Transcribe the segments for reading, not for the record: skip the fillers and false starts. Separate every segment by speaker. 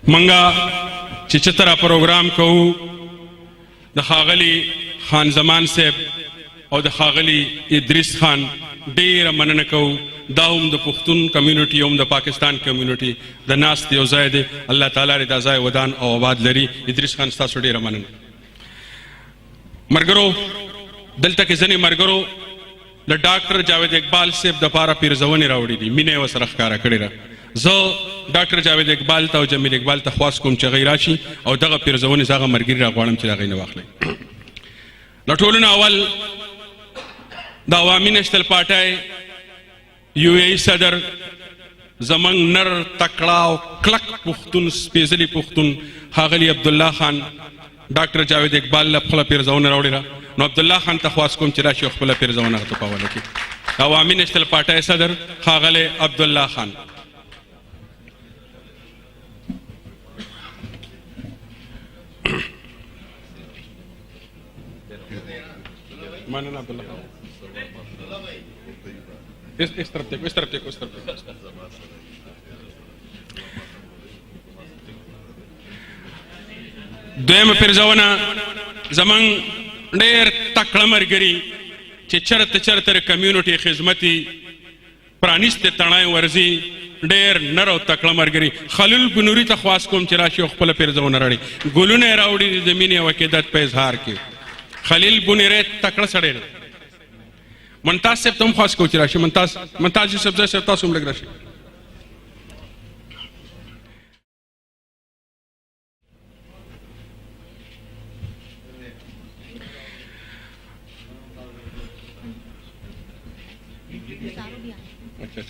Speaker 1: مونږه چې چترا پروګرام کوو، د ښاغلي خان زمان صاحب او د ښاغلي ادریس خان ډیره مننه کوو. دا هم د پښتون کمیونټي هم د پاکستان کمیونټي د ناست یو ځای دی. الله تعالی دې دا ځای ودان او آباد لري. ادریس خان، ستاسو ډیره مننه. مرګرو، دلته کې ځینې مرګرو د ډاکټر جاوید اقبال صاحب د پاره پیرزونې راوړې دي، مینه یې ورسره ښکاره کړې ده. زه ډاکټر جاوید اقبال ته او جمیل اقبال ته خواست کوم چې هغوی راشي او دغه پیرزونې زه هغه ملګري راغواړم چې د هغوی نه واخلئ. له ټولو نه اول د عوامي نېشنل پارټۍ یو ای صدر، زمونږ نر، تکړه او کلک پښتون، سپېځلي پښتون ښاغلي عبدالله خان ډاکټر جاوید اقبال له خپله پیرزونه راوړې ده. نو عبدالله خان ته خواست کوم چې راشي او خپله پیرزونه هغه ته په حواله کړي. عوامي نېشنل پارټۍ صدر ښاغلی عبدالله خان. مننه عبدالله خان. اس طرف دیکھو، اس طرف دیکھو، اس طرف دیکھو. دویمه پیرزونه زمونږ ډېر تکړه ملګري چې چرته چرته د کمیونټي خدمتي پرانیستې تڼۍ ورځي، ډېر نر او تکړه ملګري خلیل بنوري ته خواست کوم چې راشي او خپله پیرزونه راوړي. ګلونه یې راوړي دي د مینې او عقیدت په اظهار کې. خلیل بنیری تکړه سړی دی. ممتاز صاحب ته هم خواست کوو چې راشي. ممتاز، ممتاز یوسفزی صاحب، تاسو هم لږ راشئ. اچھا،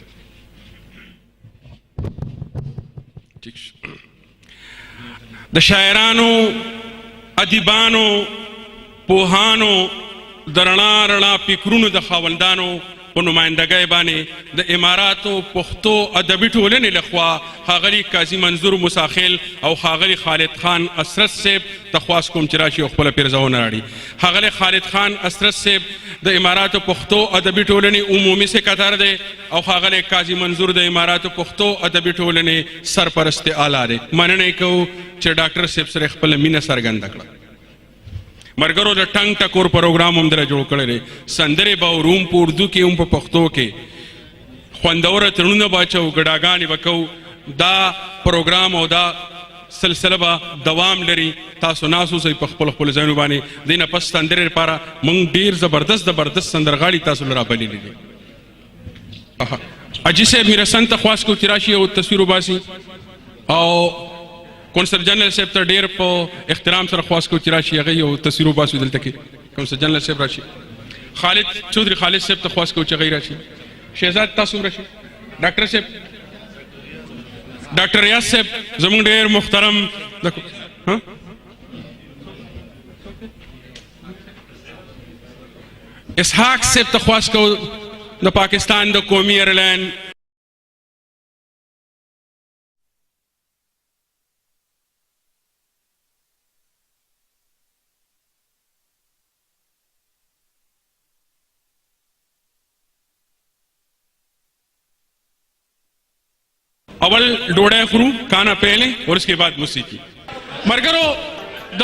Speaker 1: ٹھیک. د شاعرانو، ادیبانو، پوهانو، د رڼا رڼا فکرونو د خاوندانو په نمایندګۍ باندې د اماراتو پښتو ادبي ټولنې لخوا ښاغلي قاضي منظور موساخیل او ښاغلي خالد خان اسرت صاحب ته خواست کوم چې راشي او خپله پیرزونه راړي. ښاغلی خالد خان اسرت صاحب د اماراتو پښتو ادبي ټولنې عمومي سکرتر دی او ښاغلی قاضي منظور د اماراتو پښتو ادبي ټولنې سرپرست اعلی دی. مننه یې کوو چې ډاکټر صاحب سره خپله مینه څرګنده کړه. مرګرو، د ټنګ ټکور پروګرام هم دره جوړ کړی دی. سندرې به اورو، هم په اردو کې هم په پښتو کې. خوندوره ترونه به اچوو، ګډاګانې به کوو. دا پروګرام او دا سلسله به دوام لري. تاسو ناست اوسئ په خپلو خپلو ځایونو باندې. دې نه پس سندرې لپاره موږ ډېر زبردست زبردست سندرغاړي تاسو له رابللي دي. حاجي صاحب میرحسن ته خواست کوو چې راشي او تصویر وباسي او کونسل جنرال صاحب ته ډېر په احترام سره خواست کوو چې راشي، هغه یو تصویر وباسو دلته کې. کونسل جنرال صاحب راشي. خالد چودري خالد صاحب ته خواست کوو چې هغه راشي. شهزاد، تاسو هم راشي. ډاکټر صاحب، ډاکټر ریاض صاحب، زموږ ډېر محترم. ها، اسحاق صاحب ته خواست کوو د پاکستان د قومي ایرلاین. اول ډوډۍ خورو، کانا پہلے اور اس کے بعد موسیقي. مرګرو، د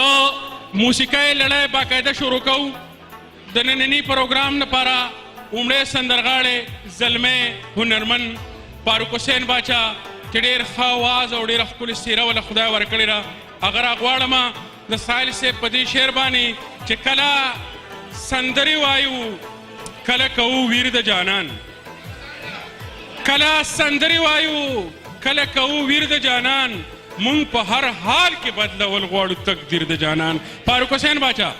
Speaker 1: موسیقۍ لړۍ باقاعده شروع کوو. د ننني پروګرام لپاره عمړې سندرغاړی زلمی هنرمن فاروق حسین باچا چې ډېر ښه اواز او ډېره ښکلې څېره وله خدای ورکړې ده، هغه راغواړم د ساحل صاحب په دې شعر باندې چې کله سندرې وایو، کله کوو ویر د جانان. کله سندرې وایو، کله کوو ویر د جانان، مونږ په هر حال کې بدلول غواړو تقدیر د جانان. فاروق حسین باچا.